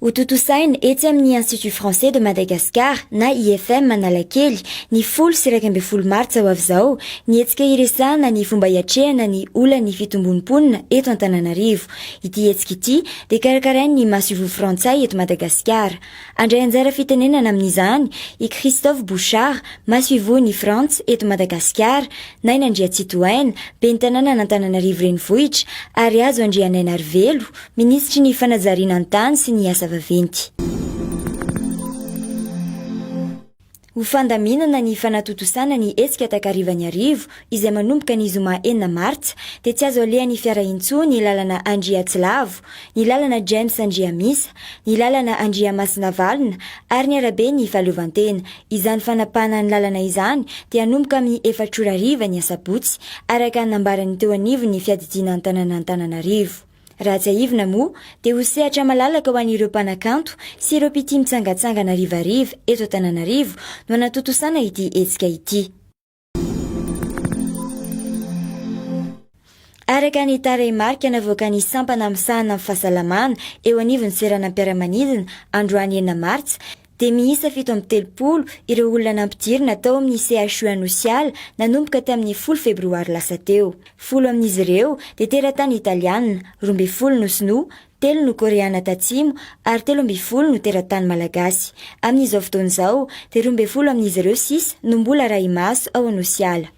Hotontosaina etsy amin'ny Institut Français de Madagascar na IFM Analakely ny 10 sy 11 martsa ho avy izao ny hetsika hiresahana ny fomba hiatrehana ny olan'ny fitombon'ny mponina eto Antananarivo. Ity hetsika ity dia karakarain'ny masoivoho frantsay eto Madagasikara. Handray anjara fitenenana amin'izany i Christophe Bouchard, masoivohon'i Frantsa eto Madagasikara, Naina Andriatsitohaina, ben'ny tanànan'Antananarivo Renivohitra ary Hajo Andrianainarivelo, Minisitry ny fanajariana ny tany sy ny asa vaventy. Ho fandaminana ny fanatontosana ny hetsika Takarivan'Iarivo izay manomboka ny zoma 6 martsa dia tsy azo alehan'ny fiara intsony ny lalana Andriatsilavo, ny lalana James Andriamisa, ny lalana Andriamasinavalona ary ny araben'ny fahaleovantena. Izany fanapahana ny lalana izany dia hanomboka amin'ny 4 ora hariva ny asabotsy, araka ny nambaran'ny teo anivon'ny fiadidiana ny tanàn'Antananarivo. Raha tsiahivina moa dia ho sehatra malalaka ho an'ireo mpanakanto sy ireo mpitia mitsangantsangana harivariva eto Antananarivo no hanatontosana ity hetsika ity. Araka ny tarehimarika navoakan'ny sampana misahana ny fahasalamana eo anivon'ny seranam-piaramanidina androany 6 martsa dia miisa 37 ireo olona nampidirina tao amin'ny CHU Anosiala nanomboka tamin'ny 10 febroary lasa teo. 10 amin'izy ireo dia teratany italiana, 12 no sinoa, telo no koreana tatsimo ary 13 no teratany malagasy. Amin'izao fotoana izao dia 12 amin'izy ireo sisa no mbola arahi-maso ao Anosiala.